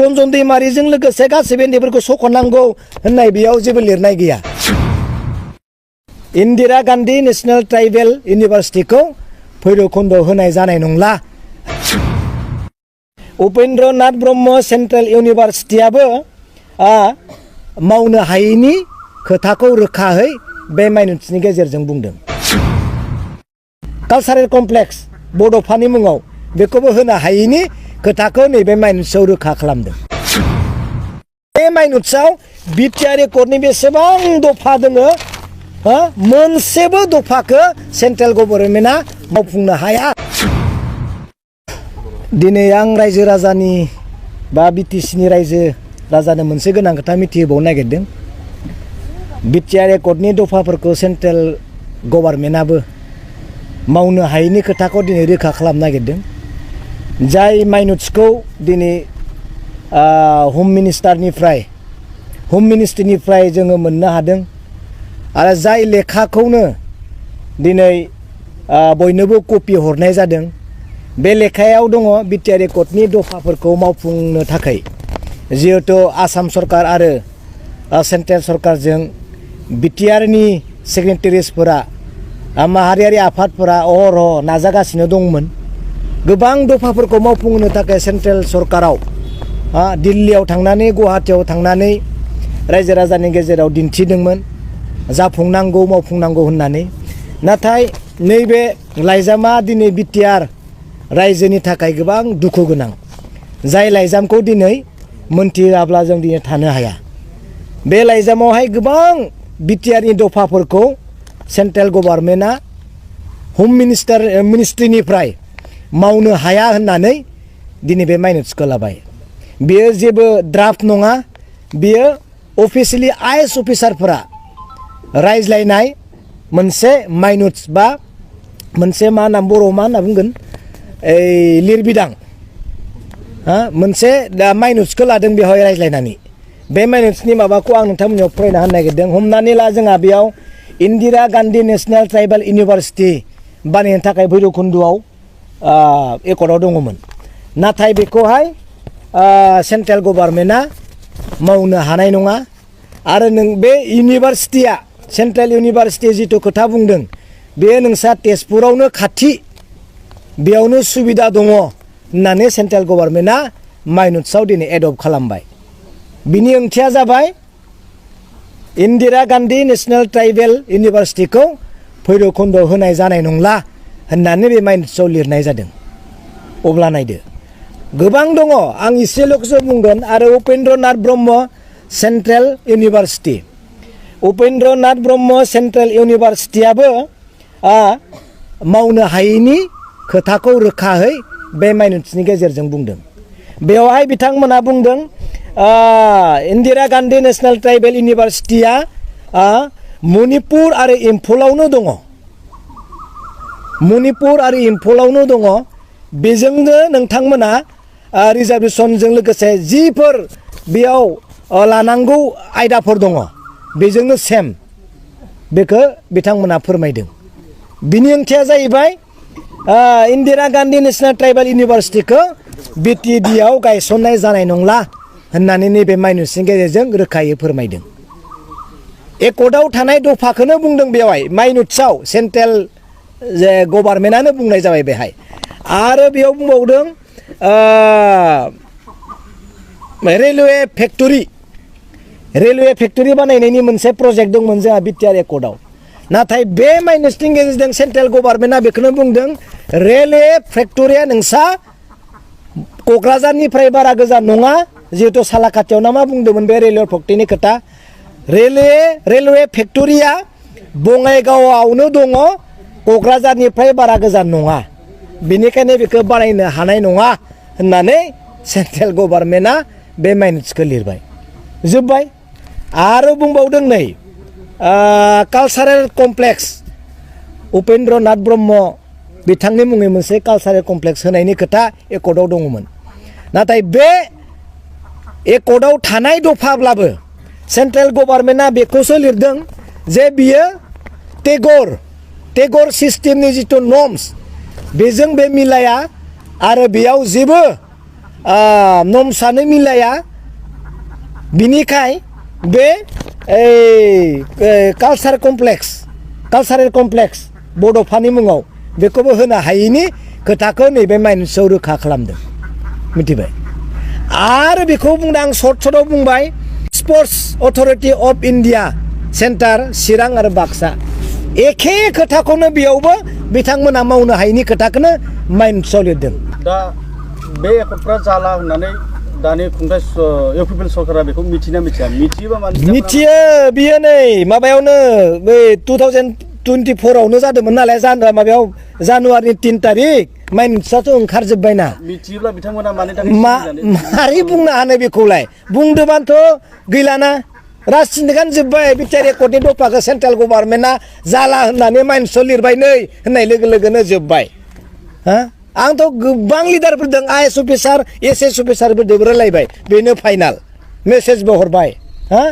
रन्जन दैमारिजों लोगोसे गासैबो एनडिएफबीखौ सख'नांगौ होननाय बेयाव जेबो लिरनाय गैया। इन्दिरा गान्धी नेशनेल ट्राइबेल इउनिभार्सिटिखौ भैरबकुन्द होनाय जानाय नंला। उपेन्द्र नाथ ब्रह्म सेन्ट्रेल इउनिभार्सिटियाबो मावनो हायैनि खोथाखौ रोखायै बे माइन'रिटिनि गेजेरजों बुंदों। कालचारेल कमप्लेक्स बड'फानि मुङाव बेखौबो होनो हायैनि खोथाखौ नैबे माइन'रिटियाव रोखा खालामदों। बे माइन'रिटियाव बिटिआर एकर्डनि बेसेबां दफा दोङो मोनसेबो दफाखौ सेन्ट्रेल गभर्नमेन्टआ मावफुंनो हाया। दिनै आं रायजो राजानि बा बिटिसिनि रायजो राजानो मोनसे गोनां खोथा मिथिहोबावनो नागिरदों। बिटिआर एकर्डनि दफाफोरखौ सेन्ट्रेल गभर्नमेन्टआबो मावनो हायैनि खोथाखौ दिनै रोखा खालामनो नागिरदों। जाय माइन'रिटिखौ दिनै हम मिनिस्ट्रिनिफ्राय जोङो मोननो हादों आरो जाय लेखाखौनो दिनै बयनोबो कपि हरनाय जादों। बे लेखायाव दङ बिटिआर एकर्डनि दफाफोरखौ मावफुंनो थाखाय जिहेतु आसाम सरकार आरो सेन्ट्रेल सरकारजों बिटिआरनि सिगनेटारिसफोरा माहारियारि आफादफोरा अहरह नाजागासिनो दंमोन। गोबां दफाफोरखौ मावफुंनो थाखाय सेन्ट्रेल सरकाराव दिल्लीयाव थांनानै गुवाहाटीयाव थांनानै रायजो राजानि गेजेराव दिन्थिदोंमोन जाफुंनांगौ मावफुंनांगौ होननानै। नाथाय नैबे लाइजामा दिनै बिटिआर रायजोनि थाखाय गोबां दुखु गोनां। जाय लाइजामखौ दिनै मोनथियाब्ला जों दिनै थानो हाया। बे लाइजामावहाय गोबां बिटिआरनि दफाफोरखौ सेन्ट्रेल गभर्नमेन्टआ हम मिनिस्ट्रिनिफ्राय मावनो हाया होननानै दिनै बे माइन'रिटिखौ लाबाय। बेयो जेबो ड्राफ्ट नङा, बेयो अफिसियेलि आइएस अफिसारफोरा रायज्लायनाय मोनसे माइन'रिटि बा मोनसे मा नाम बर'आव मा होनना बुंगोन लिरबिदां मोनसे माइन'रिटिखौ लादों बेवहाय रायज्लायनानै। बे माइन'रिटिनि माबाखौ आं नोंथांमोननियाव फरायना होनो नागिरदों। हमनानै ला जोंहा बेयाव Indira Gandhi national tribal university बानायनो थाखाय भैरबकुन्द'आव एकर्डआव दङमोन। नाथाय बेखौहाय सेन्ट्रेल गभर्नमेन्टआ मावनो हानाय नङा। आरो नों बे इउनिभार्सिटिया सेन्ट्रेल इउनिभार्सिटि जिथु खोथा बुंदों बे नोंसा तेजपुरावनो खाथि बेयावनो सुबिदा दङ होननानै सेन्ट्रेल गभर्नमेन्टआ माइन'रिटियाव दिनै एडप्ट खालामबाय। बिनि ओंथिया जाबाय इन्दिरा गान्धी नेशनेल ट्राइबेल इउनिभार्सिटिखौ भैरबकुन्द होनाय जानाय नंला होननानै बे माइन'रिटियाव लिरनाय जादों। अब्ला नायदो गोबां दङ, आं एसेल'सो बुंगोन। आरो Upendra Nath Brahma central university Upendra Nath Brahma central इउनिभार्सिटियाबो मावनो हायैनि खोथाखौ रोखायै बे माइन'रिटिनि गेजेरजों बुंदों। बेवहाय बिथांमोना बुंदों इन्दिरा गान्धी नेशनेल ट्राइबेल इउनिभार्सिटिया मणिपुर आरो इम्फलावनो दङ। मणिपुर आरो इम्फलावनो दङ। बेजोंनो नोंथांमोना रिजार्भेसनजों लोगोसे जिफोर बेयाव लानांगौ आयदाफोर दङ बेजोंनो सेम बेखौ बिथांमोना फोरमायदों। बिनि ओंथिया जाहैबाय इन्दिरा गान्धी नेशनेल ट्राइबेल इउनिभार्सिटिखौ बिटिएडिआव गायसननाय जानाय नंला होननानै नैबे माइन'रिटिनि गेजेरजों रोखायै फोरमायदों। एकर्डआव थानाय दफाखौनो बुंदों बेवहाय माइन'रिटियाव सेन्ट्रेल गभर्नमेन्टआनो बुंनाय जाबाय बेहाय। आरो बेयाव बुंबावदों रेलवे फेक्टरि बानायनायनि मोनसे प्रजेक्ट दंमोन जोंहा बिटिआर एकर्डआव। नाथाय बे माइन'रिटिनि गेजेरजों सेन्ट्रेल गभर्नमेन्टआ बेखौनो बुंदों रेलवे फेक्टरिया नोंसा क'क्राझारनिफ्राय बारा गोजान नङा। जिहेतु सालाकाटियाव ना मा बुंदोंमोन बे रेलवे फेक्टरिनि खोथा। रेलवे फेक्टरिया बङाइगावआवनो दङ, क'क्राझारनिफ्राय बारा गोजान नङा। बेनिखायनो बेखौ बानायनो हानाय नङा होननानै सेन्ट्रेल गभर्नमेन्टआ बे माइन'रिटिखौ लिरबाय। जोब्बाय। आरो बुंबावदों नै कालचारेल कमप्लेक्स उपेन्द्र नाथ ब्रह्म बिथांनि मुङै मोनसे कालचारेल कमप्लेक्स होनायनि खोथा एकर्डआव दङमोन। नाथाय बे एकर्डआव थानाय दफाब्लाबो सेन्ट्रेल गभर्नमेन्टआ बेखौसो लिरदों जे बियो टेगर सिस्टेमनि जिथु नर्म्स बेजों बे मिलाया आरो बेयाव जेबो नमसानो मिलाया बिनिखाय बे कालचारेल कमप्लेक्स बड'फानि मुङाव बेखौबो होनो हायैनि खोथाखौ नैबे माइनसाव रोखा खालामदों मिथिबाय आरो बेखौ बुंदों आं सर्टआव बुंबाय sports authority of India centre Chirang आरो बाक्सा एखे खोथाखौनो बेयावबो बिथांमोना मावनो हायैनि खोथाखौनो माइनसाव लिरदों दा बे एकर्डफ्रा जाला होननानै दानि खुंथाय इउपिपिएल सरकारा बेखौ मिथिना मिथिया मिथियोबा माने मिथियो बियो नै माबायावनो बै 2024 आवनो जादोंमोन नालाय माबायाव जानुवारिनि 3 तारिख माइनसाथ' ओंखारजोब्बायना मिथियोब्ला बिथांमोना मानि थाखाय मारै बुंनो हानो बेखौलाय बुंदोंबाथ' गैलाना राजनितिकानो जोब्बाय बिटिआर एकर्डनि दफाखौ सेन्ट्रेल गभर्नमेन्टआ जाला होननानै माइनसाव लिरबाय नै होननाय लोगो लोगोनो जोब्बाय हा आंथ' गोबां लिडारफोरदों आइएस अफिसार एसएस अफिसारफोरदों रायलायबाय बेनो फाइनाल मेसेजबो हरबाय हा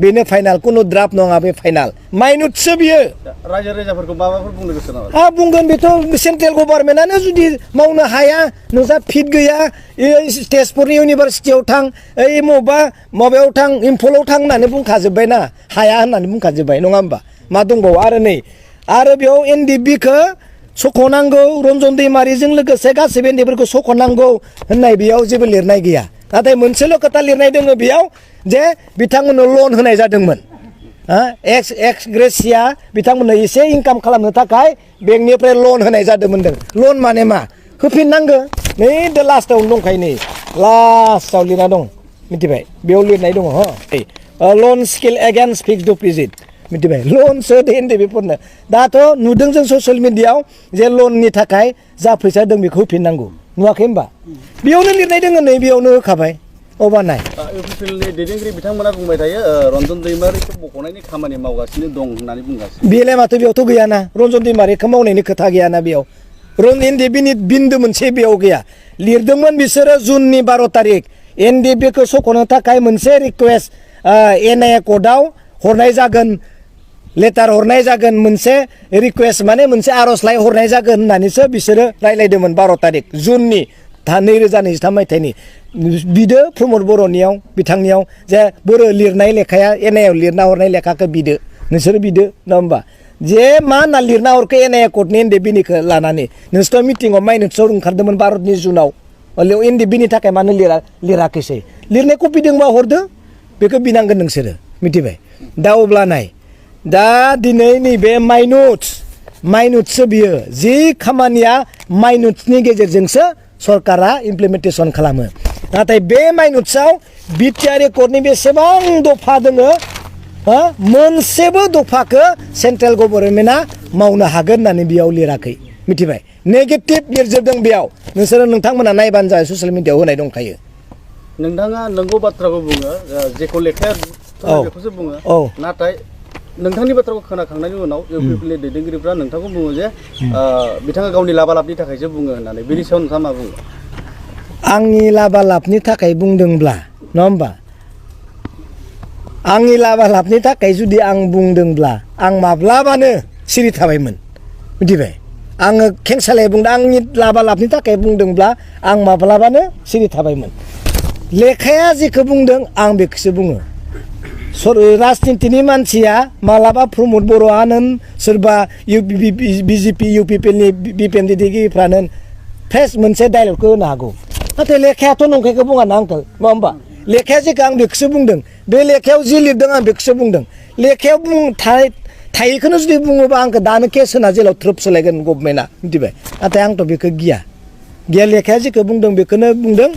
बेनो फाइनाल कुनु ड्राफ्ट नङा बे फाइनाल माइनुटसो बियो रायजो राजाफोरखौ माबाफोर बुंनो गोसो नामा बुंगोन बेथ' सेन्ट्रेल गभर्नमेन्टआनो जुदि मावनो हाया नोंसा फिट गैया तेजपुरनि इउनिभारसिटियाव थां ओइ माबायाव थां इम्फलाव थां होननानै बुंखाजोब्बायना हाया होननानै बुंखाजोब्बाय नङा होमबा मा दंबावो आरो बेयाव एनडिएफबिखौ सख'नांगौ रन्जन दैमारिजों लोगोसे गासैबो एनडिएफबिफोरखौ सख'नांगौ होननाय बेयाव जेबो लिरनाय गैया नाथाय मोनसेल' खोथा लिरनाय दङ बेयाव जे बिथांमोननो लन होनाय जादोंमोन एक्स ग्रेसिया बिथांमोननो एसे इनकाम खालामनो थाखाय बेंकनिफ्राय लन होनाय जादोंमोन लन माने मा होफिननांगौ नै दा लास्टआवनो दंखायो नै लास्टआव लिरना दं मिथिबाय बेयाव लिरनाय दङ लन स्किल एगेन्स्ट फिक्सड डिप'जिट मिथिबाय लनसो एनडिएफबिफोरनो दाथ' नुदों जों ससियेल मिडियायाव जे लननि थाखाय जा फैसा दं बेखौ होफिननांगौ नुवाखै होमबा बेयावनो लिरनाय दङ नै बेयावनो होखाबाय अबानाय इउपिपिएलनि दैदेनगिरि बिथांमोना बुंबाय थायो रन्जन दैमारिखौ बख'नायनि खामानि मावगासिनो दं होननानै बुंगासिनो बेलाय माथो बेयावथ' गैयाना रन्जन दैमारिखौ मावनायनि खोथा गैयाना बेयाव एनडिएफबिनि बिन्दो मोनसे बेयाव गैया लिरदोंमोन बिसोरो जुननि 12 तारिख एनडिएफबिखौ सख'नो थाखाय मोनसे रिकुवेस्ट एनआइए कर्टआव हरनाय जागोन लेटार हरनाय जागोन मोनसे रिकुवेस्ट माने मोनसे आर'जलाइ हरनाय जागोन होननानैसो बिसोरो रायलायदोंमोन 12 तारिख जुननि 2023 मायथाइनि बिदो प्रमद बर'नियाव बिथांनियाव जे बोरो लिरनाय लेखाया एनआइएआव लिरना हरनाय लेखाखौ बिदो नोंसोर बिदो नङा होमबा जे मा होनना लिरना हरखो एनआइए कर्टनि एनडिएफबिनिखौ लानानै नोंसोरथ' मिटिंआव माइनसाव ओंखारदोंमोन भारतनि जुनाव एनडिएफबिनि थाखाय मानो लिराखैसै लिरनाय कपि दंबा हरदो बेखौ बिनांगोन नोंसोरो मिथिबाय दा अब्ला नाय दा दिनै नैबे माइनुटसो बियो जि खामानिया माइनुटसनि गेजेरजोंसो सरकारा इमप्लिमेन्टेसन खालामो नाथाय बे माइनुटसआव बिटिआर एकर्डनि बेसेबां दफा दोङो मोनसेबो दफाखौ सेन्ट्रेल गभर्नमेन्टआ मावनो हागोन होननानै बेयाव लिराखै मिथिबाय नेगेटिभ लिरजोबदों बेयाव नोंथांमोना नायबानो जायो ससियेल मिडियायाव होनाय दंखायो नोंथाङा नंगौ बाथ्राखौ बुङो जेखौ लेखाया बेखौसो बुङो नाथाय नोंथांनि बाथ्राखौ खोनाखांनायनि उनाव इउपिपिएलनि दैदेनगिरिफ्रा नोंथांखौ बुङो जे बिथाङा गावनि लाबालाबनि थाखायसो बुङो होननानै बेनि सायाव नोंथाङा मा बुङो आंनि लाबालाबनि थाखाय बुंदोंब्ला नङा होमबा आंनि लाबालाबनि थाखाय जुदि आं बुंदोंब्ला आं माब्लाबानो सिरि थाबायमोन मिथिबाय आङो खेंसालाय बुंदों आंनि लाबालाबनि थाखाय बुंदोंब्ला आं माब्लाबानो सिरि थाबायमोन लेखाया जेखौ बुंदों आं बेखौसो बुङो राजनितिनि मानसिया मालाबा प्रमद बर'आनो सोरबा बिजेपि इउपिपिएलनि बिपिएम दैदेनगिरिफ्रानो फ्रेस मोनसे डायलगखौ होनो हागौ नाथाय लेखायाथ' नंखायखौ बुङा ना आंखौ नङा होमबा लेखाया जेखौ आं बेखौसो बुंदों बे लेखायाव जि लिरदों आं बेखौसो बुंदों लेखायाव थायैखौनो जुदि बुङोबा आंखौ दानो केस होना जेलाव थ्रोब सोलायगोन गभर्नमेन्टआ मिथिबाय नाथाय आंथ' बेखौ गिया लेखाया जेखौ बुंदों बेखौनो बुंदों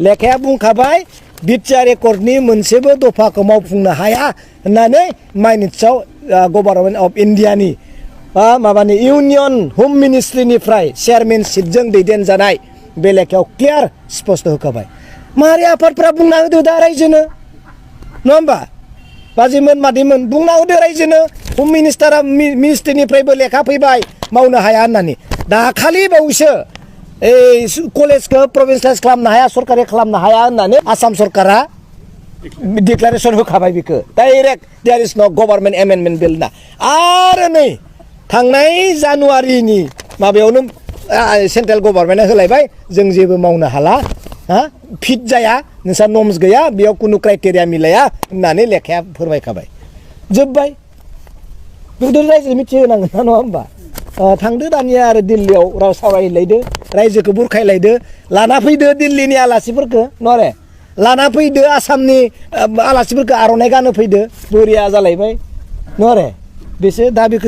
लेखाया बुंखाबाय बिटिआर एकर्डनि मोनसेबो दफाखौ मावफुंनो हाया होननानै माइनुटसआव गभर्नमेन्ट अफ इन्डियानि माबानि इउनियन हम मिनिस्ट्रिनिफ्राय चेयारमेनशिपजों दैदेनजानाय बे लेखायाव क्लियार स्पष्ट होखाबाय माहारि आफादफ्रा बुंना होदो दा रायजोनो नङा होमबा बाजिमोन मादैमोन बुंना होदो रायजोनो हम मिनिस्ट्रिनिफ्रायबो लेखा फैबाय मावनो हाया होननानै दाखालि बावैसो कलेजखौ प्रभिन्सियेलाइज खालामनो हाया सरकारि खालामनो हाया होननानै आसाम सरकारा डिक्लारेसन होखाबाय बेखौ डाइरेक्ट देयार इज नो गभर्नमेन्ट एमेन्डमेन्ट बिल ना आरो नै थांनाय जानुवारिनि माबायावनो सेन्ट्रेल गभर्नमेन्टआ होलायबाय जों जेबो मावनो हाला हा फिट जाया नोंसा नर्म्स गैया बेयाव कुनु क्राइटेरिया मिलाया होननानै लेखाया फोरमायखाबाय जोब्बाय बेखौथ' रायजो मिथिहोनांगोन ना नङा होमबा थांदो दानिया आरो दिल्लीयाव राव सावरायहैलायदो रायजोखौ बुरखायलायदो लाना फैदो दिल्लीनि आलासिफोरखौ नरे लाना फैदो आसामनि आलासिफोरखौ आर'नाइ गानो फैदो बरिया जालायबाय नरे बेसो दा बेखौ